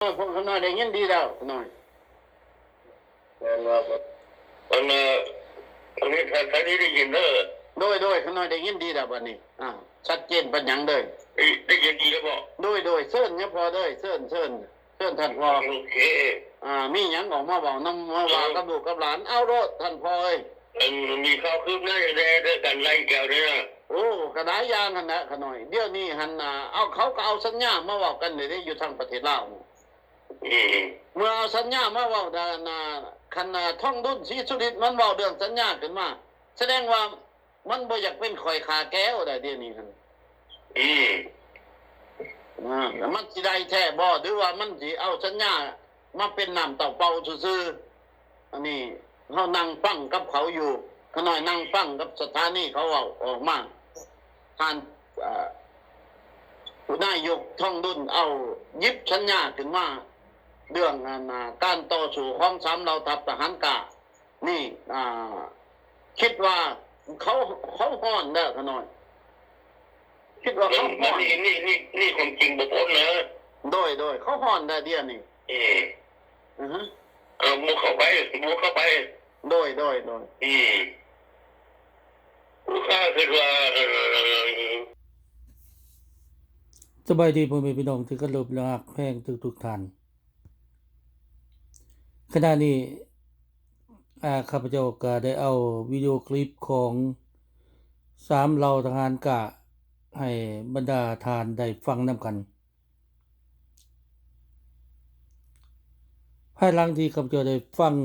ນ້ອຍ ພວກຂ້ານ້ອຍໄດ້ຍິນດີແລ້ວ ຂ້ານ້ອຍ. ແມ່ນວ່າ ອັນ ເອີ ອັນນີ້ ທ່ານ ທ່ານນີ້ໄດ້ຍິນເດີ. ໂດຍ ໂດຍ ຂ້ານ້ອຍໄດ້ຍິນດີແລ້ວບັດນີ້. ອ່າ ຊັດເຈນປານຫຍັງເດີ. ໄດ້ ໄດ້ຍິນດີແລ້ວບໍ? ໂດຍ ໂດຍ ເຊີນຍາພໍ່ເດີ ເຊີນ ເຊີນ ເຊີນທ່ານພໍ່. ໂອເຄ ອ່າ ມີຫຍັງອອກມາເວົ້ານຳ ມາວ່າກັບລູກກັບຫຼານ ເອົາໂລດທ່ານພໍ່ເອີຍ. ອັນ ມີຂ່າວຄືບໜ້າຈັ່ງໃດເລື່ອງການໄລ່ແກ້ວນີ້ນະ? ໂອ້ ກໍຫຼາຍຢ່າງຫັ້ນແຫຼະ ຂ້ານ້ອຍ. ດຽວນີ້ຫັ້ນ ອ່າ ເອົາ ເຂົາກໍເອົາສັນຍາມາເວົ້າກັນເດ້ ຢູ່ທາງປະເທດລາວ. ອືມ ເມື່ອເອົາສັນຍາມາເວົ້າ ອັນ ຄັນ ອ່າ ທອງດຸນ ສີສຸລິດ ມັນເວົ້າເລື່ອງສັນຍາຂຶ້ນມາ ສະແດງວ່າມັນບໍ່ຢາກເປັນຂ້ອຍຂ້າແກ້ວໄດ໋ ດຽວນີ້ຫັ້ນ. ອືມ ອ່າ ມັນຊິໄດ້ແທ້ບໍ່ ຫຼືວ່າມັນຊິເອົາສັນຍາມາເປັນນ້ຳເຕົ້າເປົ່າຊື່ໆ? ອັນນີ້ເຮົານັ່ງຟັງກັບເຂົາຢູ່ ຂ້ານ້ອຍນັ່ງຟັງກັບສະຖານີເຂົາເວົ້າອອກມາ. ທ່ານ ເອີ ຜູ້ນາຍົກທອງດຸນເອົາ ຫຍິບສັນຍາຂຶ້ນມາ ເລື່ອງ ອັນ ອ່າ ການຕໍ່ສູ້ຂອງສາມເຫຼົ່າທັບທະຫານກ້ານີ້ ອ່າ ຄິດວ່າເຂົາ ເຂົາຮ້ອນແລ້ວ ຂ້ານ້ອຍ ຄິດວ່າເຂົາຮ້ອນ. ນີ້ ນີ້ ນີ້ ນີ້ຄວາມຈິງບໍ່ພົ້ນເດີ. ໂດຍ ໂດຍ ເຂົາຮ້ອນແລ້ວດຽວນີ້. ອືມ ອືຮຶ ເອົາ ບຸກເຂົ້າໄປ ບຸກເຂົ້າໄປ. ໂດຍ ໂດຍ ໂດຍ ອືມ ຜູ້ຂ້າຄິດວ່າ ເອີ ສະບາຍດີພໍ່ແມ່ພີ່ນ້ອງທີ່ເຄົາລົບ ແລະ ຮັກແພງທຸກໆທ່ານ. ຂະນະນີ້ ອາ ຂ້າພະເຈົ້າກໍໄດ້ເອົາວິດີໂອຄລິບຂອງສາມເຫຼົ່າທະຫານກ້າ ໃຫ້ບັນດາທ່ານໄດ້ຟັງນຳກັນ. ພາຍຫຼັງທີ່ຂ້າພະເຈົ້າໄດ້ຟັງ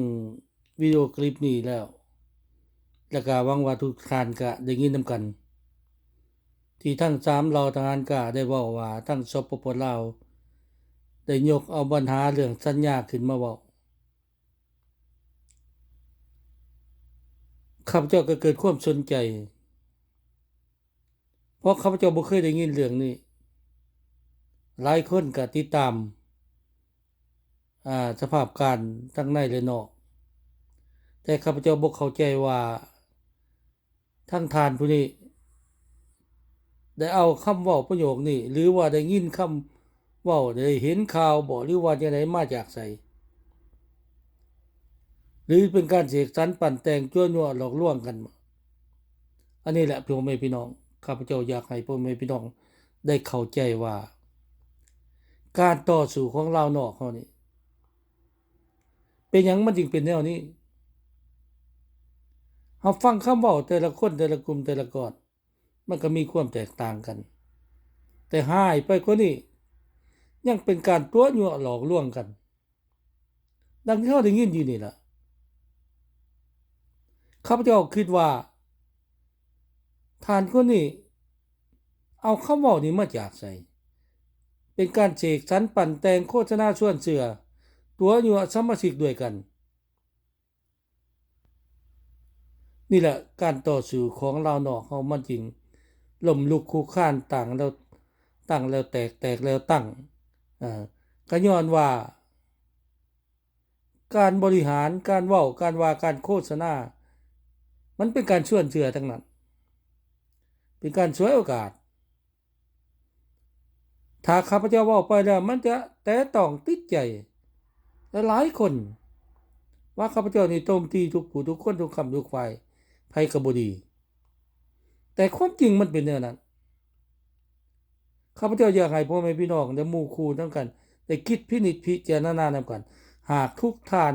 ວິດີໂອຄລິບນີ້ແລ້ວ ແລະ ກໍຫວັງວ່າທຸກທ່ານກະໄດ້ຍິນນຳກັນ ທີ່ທັງສາມເຫຼົ່າທະຫານກ້າໄດ້ເວົ້າວ່າ ທັງ ສປປ ລາວ ໄດ້ຍົກເອົາບັນຫາເລື່ອງສັນຍາຂຶ້ນມາເວົ້າ. ຂ້າພະເຈົ້າກໍເກີດຄວາມສົນໃຈ ເພາະຂ້າພະເຈົ້າບໍ່ເຄີຍໄດ້ຍິນເລື່ອງນີ້. ຫຼາຍຄົນກໍຕິດຕາມ ອ່າ ສະພາບການທັງໃນ ແລະ ນອກ, ແຕ່ຂ້າພະເຈົ້າບໍ່ເຂົ້າໃຈວ່າ ທັງທ່ານຜູ້ນີ້ໄດ້ເອົາຄຳເວົ້າປະໂຫຍກນີ້ ຫຼືວ່າໄດ້ຍິນຄຳເວົ້າ ໄດ້ເຫັນຂ່າວບໍ ຫຼືວ່າຈັ່ງໃດ ມາຈາກໃສ ຫຼືເປັນການເສກສັນປັ້ນແຕ່ງ ຕົວະຍົວະຫຼອກລວງກັນບໍ? ອັນນີ້ແຫຼະ ພໍ່ແມ່ພີ່ນ້ອງ, ຂ້າພະເຈົ້າຢາກໃຫ້ພໍ່ແມ່ພີ່ນ້ອງໄດ້ເຂົ້າໃຈວ່າ ການຕໍ່ສູ້ຂອງລາວນອກເຮົານີ້ ເປັນຫຍັງມັນຈຶ່ງເປັນແນວນີ້? ເຮົາຟັງຄຳເວົ້າແຕ່ລະຄົນ ແຕ່ລະກຸ່ມ ແຕ່ລະກ້ອນ ມັນກໍມີຄວາມແຕກຕ່າງກັນ, ແຕ່ຮ້າຍໄປກວ່ານີ້ ຍັງເປັນການຕົວະຍົວະຫຼອກລວງກັນ ດັ່ງທີ່ເຮົາໄດ້ຍິນຢູ່ນີ້ລະ. ຂ້າພະເຈົ້າຄິດວ່າ ທ່ານຄົນນີ້ເອົາຄຳເວົ້ານີ້ມາຈາກໃສ? ເປັນການເສກສັນປັ້ນແຕ່ງ ໂຄສະນາຊວນເຊື່ອ ຕົວະຍົວະສະມາຊິກດ້ວຍກັນ. ນີ້ແຫຼະ ການຕໍ່ສູ້ຂອງລາວນອກເຮົາ ມັນຈຶ່ງລົ້ມລຸກຄຸກຄານ, ຕັ້ງແລ້ວຕັ້ງ ແລ້ວແຕກ ແຕກແລ້ວຕັ້ງ. ເອີ ກໍຍ້ອນວ່າ ການບໍລິຫານ ການເວົ້າ ການວ່າ ການໂຄສະນາ ມັນເປັນການຊວນເຊື່ອທັງນັ້ນ, ເປັນການສວຍໂອກາດ. ຖ້າຂ້າພະເຈົ້າເວົ້າໄປແລ້ວ ມັນຈະແຕະຕ້ອງຕິດໃຈຫຼາຍໆຄົນ ວ່າຂ້າພະເຈົ້ານີ້ໂຈມຕີທຸກຜູ້ທຸກຄົນ ທຸກຄຳທຸກຝ່າຍ ໃຜກໍບໍ່ດີ. ແຕ່ຄວາມຈິງມັນເປັນແນວນັ້ນ. ຂ້າພະເຈົ້າຢາກໃຫ້ພໍ່ແມ່ພີ່ນ້ອງ ແລະ ໝູ່ຄູ່ນຳກັນ ໄດ້ຄິດພິນິດພິຈາລະນານຳກັນ. ຫາກທຸກທ່ານ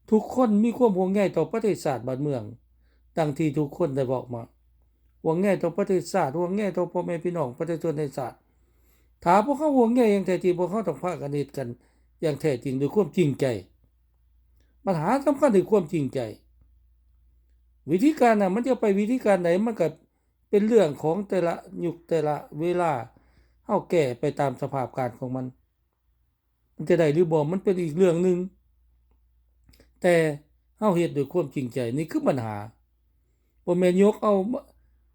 ທຸກຄົນມີຄວາມຫ່ວງໃຍຕໍ່ປະເທດຊາດບ້ານເມືອງ ດັ່ງທີ່ທຸກຄົນໄດ້ບອກມາ, ຫ່ວງໃຍຕໍ່ປະເທດຊາດ, ຫ່ວງໃຍຕໍ່ພໍ່ແມ່ພີ່ນ້ອງປະຊາຊົນໃນຊາດ. ຖ້າພວກເຮົາຫ່ວງໃຍຢ່າງແທ້ຈິງ, ພວກເຮົາຕ້ອງພາກັນເຮັດກັນຢ່າງແທ້ຈິງດ້ວຍຄວາມຈິງໃຈ. ບັນຫາສຳຄັນຄືຄວາມຈິງໃຈ. ວິທີການນະ ມັນຈະໄປວິທີການໃດ ມັນກໍ ເປັນເລື່ອງຂອງແຕ່ລະຍຸກແຕ່ລະເວລາ, ເຮົາແກ້ໄປຕາມສະພາບການຂອງມັນ. ມັນຈະໄດ້ຫຼືບໍ່ ມັນເປັນອີກເລື່ອງໜຶ່ງ, ແຕ່ເຮົາເຮັດດ້ວຍຄວາມຈິງໃຈ, ນີ້ຄືບັນຫາ. ບໍ່ແມ່ນຍົກເອົາ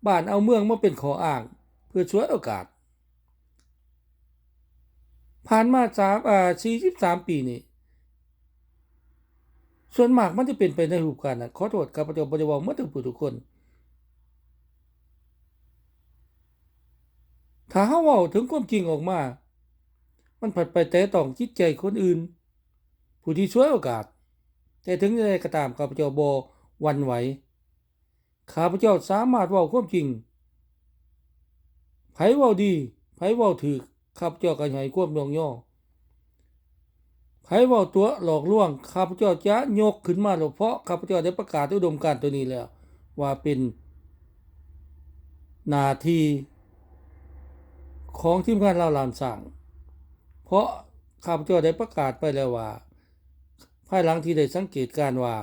ບ້ານເອົາເມືອງມາເປັນຂໍ້ອ້າງເພື່ອສວຍໂອກາດ. ຜ່ານມາສາມ ເອີ ສີ່ສິບສາມປີນີ້ ສ່ວນມາກມັນຈະເປັນໄປໃນຮູບການນັ້ນ. ຂໍໂທດ ຂ້າພະເຈົ້າບໍ່ໄດ້ເວົ້າໝົດທຸກຜູ້ທຸກຄົນ. ຖ້າເຮົາເວົ້າເຖິງຄວາມຈິງອອກມາ, ມັ ມັນພັດໄປແຕະຕ້ອງຈິດໃຈຄົນອື່ນ ຜູ້ທີ່ສວຍໂອກາດ. ແຕ່ເຖິງຢ່າງໃດກໍຕາມ ຂ້າພະເຈົ້າບໍ່ຫວັ່ນໄຫວ. ຂ້າພະເຈົ້າສາມາດເວົ້າຄວາມຈິງ. ໃຜເວົ້າດີ, ໃຜເວົ້າຖືກ, ຂ້າພະເຈົ້າກໍໃຫ້ຄວາມຍ້ອງຍໍ. ໃຜເວົ້າຕົວະຫຼອກລວງ, ຂ້າພະເຈົ້າຈະຍົກຂຶ້ນມາໂລດ, ເພາະຂ້າພະເຈົ້າໄດ້ປະກາດອຸດົມການໂຕນີ້ແລ້ວ ວ່າເປັນໜ້າທີ່ຂອງທີມງານລາວລ້ານຊ້າງ. ເພາະຂ້າພະເຈົ້າໄດ້ປະກາດໄປແລ້ວວ່າ ພາຍຫຼັງທີ່ໄດ້ສັງເກດການວ່າ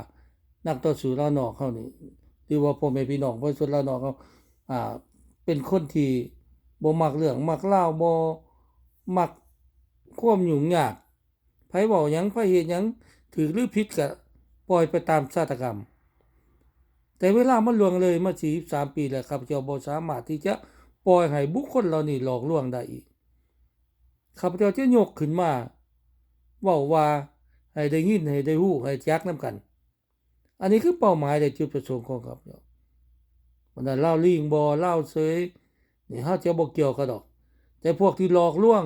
ນັກຕໍ່ສູ້ລາວນອກເຮົານີ້ ຫຼືວ່າພໍ່ແມ່ພີ່ນ້ອງປະຊາຊົນລາວນອກເຮົາ ອ່າ ເປັນຄົນທີ່ບໍ່ມັກເລື່ອງມັກລາວ, ບໍ່ມັກຄວາມຫຍຸ້ງຍາກ. ໃຜເວົ້າຫຍັງ, ໃຜເຮັດຫຍັງ ຖືກຫຼືຜິດ ກະປ່ອຍໄປຕາມຊະຕາກຳ. ແຕ່ເວລາມັນລ່ວງເລີຍມາສີ່ສິບສາມປີແລ້ວ, ຂ້າພະເຈົ້າບໍ່ສາມາດທີ່ຈະປ່ອຍໃຫ້ບຸກຄົນເຫຼົ່ານີ້ຫຼອກລວງໄດ້ອີກ. ຂ້າພະເຈົ້າຈະຍົກຂຶ້ນມາເວົ້າວ່າ ໃຫ້ໄດ້ຍິນ, ໃຫ້ໄດ້ຮູ້, ໃຫ້ຈັກນຳກັນ. ອັນນີ້ຄືເປົ້າໝາຍ ແລະ ຈຸດປະສົງຂອງຂ້າພະເຈົ້າ. ບັນດາລາວລີງບໍ່, ລາວເສີຍ ນີ້ເຮົາຈະບໍ່ກ່ຽວກັນດອກ. ແຕ່ພວກທີ່ຫຼອກລວງ,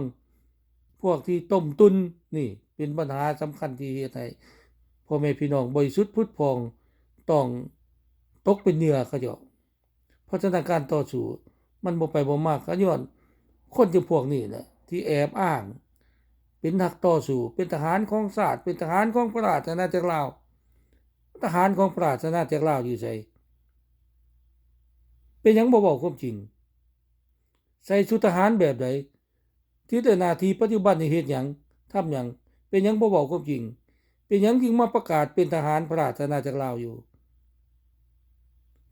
ພວກທີ່ຕົ້ມຕຸນ, ນີ້ເປັນບັນຫາສຳຄັນທີ່ເຮັດໃຫ້ພໍ່ແມ່ພີ່ນ້ອງບໍລິສຸດຜຸດຜ່ອງ ຕ້ອງຕົກເປັນເຫຍື່ອເຂົາເຈົ້າ. ເພາະສະນັ້ນ ການຕໍ່ສູ້ມັນບໍ່ໄປບໍ່ມາ ກໍຍ້ອນຄົນຈຳພວກນີ້ແຫຼະ ທີ່ແອບອ້າງເປັນນັກຕໍ່ສູ້, ເປັນທະຫານຂອງຊາດ, ເປັນທະຫານຂອງພະລາຊະອານາຈັກລາວ. ທະຫານຂອງພະລາຊະອານາຈັກລາວຢູ່ໃສ? ເປັນຫຍັງບໍ່ເວົ້າຄວາມຈິງ? ໃສ່ຊຸດທະຫານແບບໃດ? ທີ່ໄດ້ໜ້າທີ່ປັດຈຸບັນນີ້ເຮັດຫຍັງ? ທຳຫຍັງ? ເປັນຫຍັງບໍ່ເວົ້າຄວາມຈິງ? ເປັນຫຍັງຈຶ່ງມາປະກາດເປັນທະຫານພະລາຊະອານາຈັກລາວຢູ່?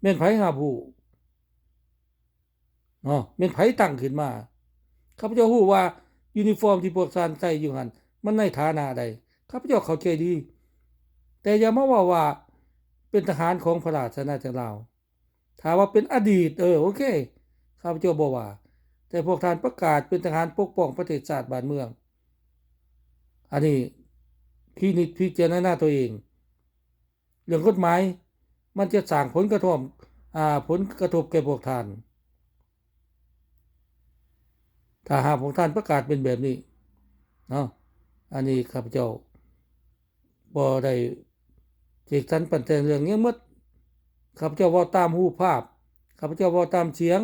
ແມ່ນໃຜຮັບຮູ້? ເນາະ ແມ່ນໃຜຕັ້ງຂຶ້ນມາ? ຂ້າພະເຈົ້າຮູ້ວ່າຢູນິຟອມທີ່ພວກທ່ານໃສ່ຢູ່ຫັ້ນ ມັນໃນຖານະໃດ? ຂ້າພະເຈົ້າເຂົ້າໃຈດີ. ແຕ່ຢ່າມາເວົ້າວ່າເປັນທະຫານຂອງພະລາຊະອານາຈັກລາວ. ຖ້າວ່າເປັນອະດີດ ເອີ ໂອເຄ ຂ້າພະເຈົ້າບໍ່ວ່າ. ແຕ່ພວກທ່ານປະກາດເປັນທະຫານປົກປ້ອງປະເທດຊາດບ້ານເມືອງ ອັນນີ້ພິນິດພິຈາລະນາຕົວເອງ. ເລື່ອງກົດໝາຍ ມັນຈະສ້າງຜົນກະທົບ ອາ ຜົນກະທົບແກ່ພວກທ່ານ ຖ້າຫາກພວກທ່ານປະກາດເປັນແບບນີ້ເນາະ. ອັນນີ້ຂ້າພະເຈົ້າບໍ່ໄດ້ເສກສັນປັ້ນແຕ່ງເລື່ອງຫຍັງໝົດ. ຂ້າພະເຈົ້າເວົ້າຕາມຮູບພາບ, ຂ້າພະເຈົ້າເວົ້າຕາມສຽງ,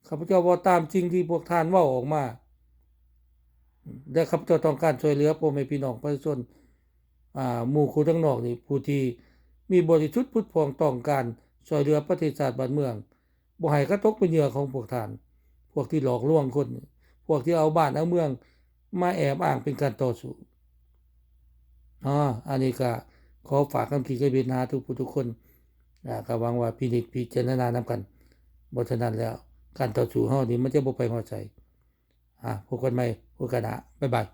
ຂ້າພະເຈົ້າເວົ້າຕາມສິ່ງທີ່ພວກທ່ານເວົ້າອອກມາ ແລະ ຂ້າພະເຈົ້າຕ້ອງການຊ່ວຍເຫຼືອພໍ່ແມ່ພີ່ນ້ອງປະຊາຊົນ ອາ ໝູ່ຄູ່ທາງນອກນີ້ ຜູ້ທີ່ມີບໍລິສຸດຜຸດຜ່ອງ ຕ້ອງການຊ່ວຍເຫຼືອປະເທດຊາດບ້ານເມືອງ ບໍ່ໃຫ້ກະຕົກເປັນເຫຍື່ອຂອງພວກທ່ານ, ພວກທີ່ຫຼອກລວງຄົນ, ພວກທີ່ເອົາບ້ານເອົາເມືອງມາແອບອ້າງເປັນການຕໍ່ສູ້. ອາ ອັນນີ້ກະຂໍຝາກຄຳຄິດຄຳເຫັນຫາທຸກຜູ້ທຸກຄົນ, ອາ ກະຫວັງວ່າພິນິດພິຈາລະນານຳກັນ. ບໍ່ສະນັ້ນແລ້ວ ການຕໍ່ສູ້ເຮົານີ້ມັນຈະບໍ່ໄປຮອດໃສ. ອາ ພົບກັນໃໝ່ໂອກາດໜ້າ. ບາຍບາຍ.